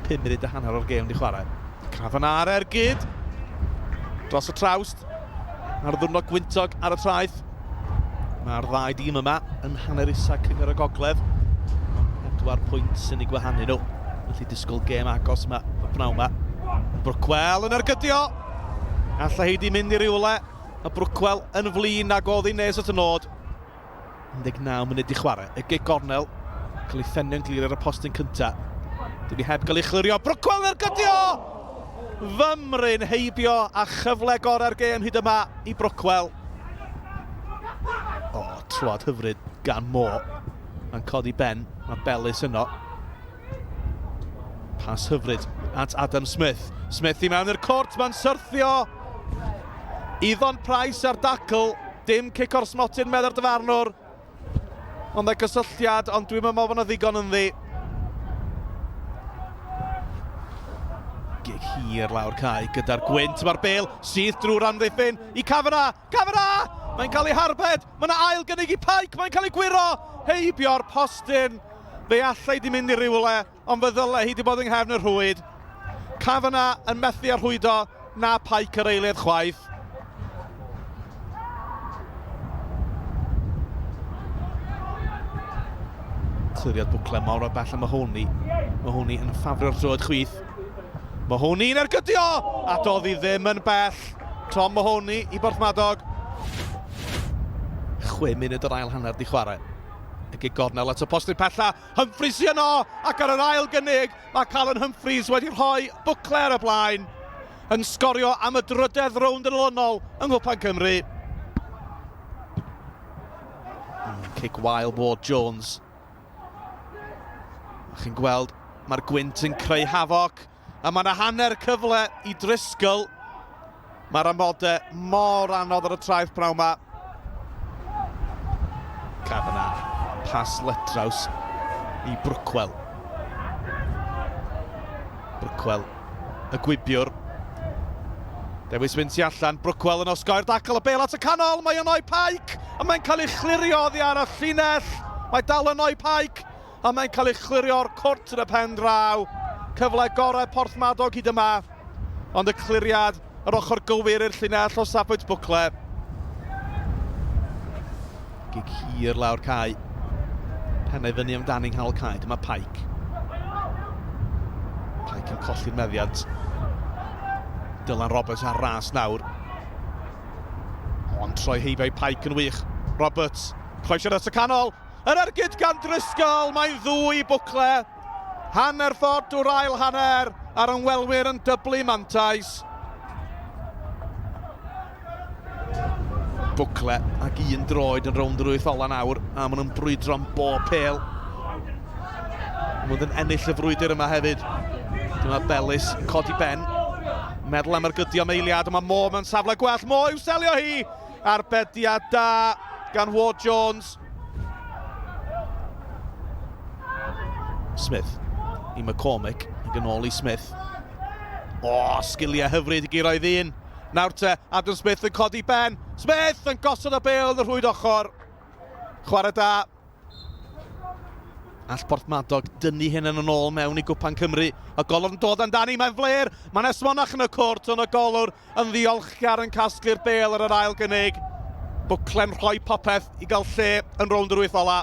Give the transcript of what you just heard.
5 munud a hanner o'r gêm di chwarae. Kavanagh ar ergyd. Dros y trawst. Ar ddwrnod gwyntog ar y traeth. Mae'r ddau dîm yma yn hanner isa Cyngor y Gogledd. Ond 4 pwynt sy'n ei gwahanu nhw. Felly disgwyl gêm agos yma y pnawn yma. Brookwell yn ergydio! Alla hi di mynd i rywle. Mae Brookwell yn flin nag oedd hi'n nes at y nod. 19 munud i chwarae. Y gic gornel, cael ei phenio'n glir ar y postyn cyntaf. Dwi wedi heb gael ei chlirio. Brookwell yn ergydio! Fymryn heibio a chyfle gorau'r gêm hyd yma i Brookwell. O, oh, troad hyfryd gan Mo. Mae'n codi ben, mae Bellis yno. Pas hyfryd at Adam Smith. Smith i mewn i'r cwrt, mae'n syrthio. Iddon Price ar dacl, dim cic o'r smotyn meddai'r dyfarnwr. Ond y gysylltiad, ond dwi'n meddwl bod yna ddigon ynddi. Gig hir lawr cae gyda'r gwynt. Mae'r bel syth drwy'r amddiffyn i Kavanagh. Kavanagh! Mae'n cael ei harbed. Mae yna ail gynnig i Pike. Mae'n cael ei gwyro heibio'r postyn. Fe allai di mynd i rywle, ond fe ddyle hi di bod yng nghefn y rhwyd. Kavanagh yn methu â rhwydo, na Pike yr eilydd chwaith. Cliriad bwcle mor o bell am Mahoney. Mahoney yn ffafrio'r troed chwith. Mahoney'n ergydio! A doedd hi ddim yn bell. Tom Mahoney i Borthmadog. 6 munud o'r ail hanner di chwarae. Y gig gornel at y postyn pella. Humphreys sy yno, ac ar yr ail gynnig, mae Callan Humphreys wedi rhoi bwcle ar y blaen, yn sgorio am y drydedd rownd yn olynol yng Nghwpan Cymru. Cic wael Ward Jones. Chi'n gweld, mae'r gwynt yn creu hafoc. A mae yna hanner cyfle i Driscoll. Mae'r amodau mor anodd ar y traeth pnawn yma. Kavanagh, pas letraws i Brookwell. Brookwell, y gwibiwr. Dewis fynd tu allan, Brookwell yn osgoi'r dacl, y bel at y canol, mae yno i Pike, a mae'n cael ei chlirio oddi ar y llinell. Mae dal yno i Pike, A mae'n cael ei chlirio o'r cwrt yn y pen draw. Cyfle gorau Porthmadog hyd yma. Ond y cliriad yr ochr gywir i'r llinell o safbwynt Bwcle. Gig hir lawr cae. Pennau fyny amdani yng nghanol cae. Dyma Pike. Pike yn colli'r meddiant. Dylan Roberts ar ras nawr. Ond troi heibio i Pike yn wych. Roberts, croesiad at y canol. Yr ergyd gan Driscoll, mae'n ddwy bwcle. Hanner ffordd drwy'r ail hanner, a'r ymwelwyr yn dyblu mantais. Bwcle ag un droed yn rownd yr wyth ola nawr, a maen nhw'n brwydro am bob pêl. Maen nhw'n ennill y frwydr yma hefyd. Dyma Bellis yn codi ben. Meddwl am ergydio am eiliad, ond mae Mo mewn safle gwell. Mo i'w selio hi! Arbediad da gan Ward Jones. Smith i McCormick ac yn ôl i Smith. O, oh, sgiliau hyfryd i guro i ddyn. Nawr te, Adam Smith yn codi ben. Smith yn gosod y bêl yn y rhwyd ochr. Chwarae da. All Porthmadog dynnu hyn yn ôl mewn i Gwpan Cymru. Y golwr yn dod amdani, mae'n fler. Mae'n esmonach yn y cwrt, ond y golwr yn ddiolchgar yn casglu'r bêl ar yr ail gynnig. Bwcle'n rhoi popeth i gael lle yn rownd yr wyth ola.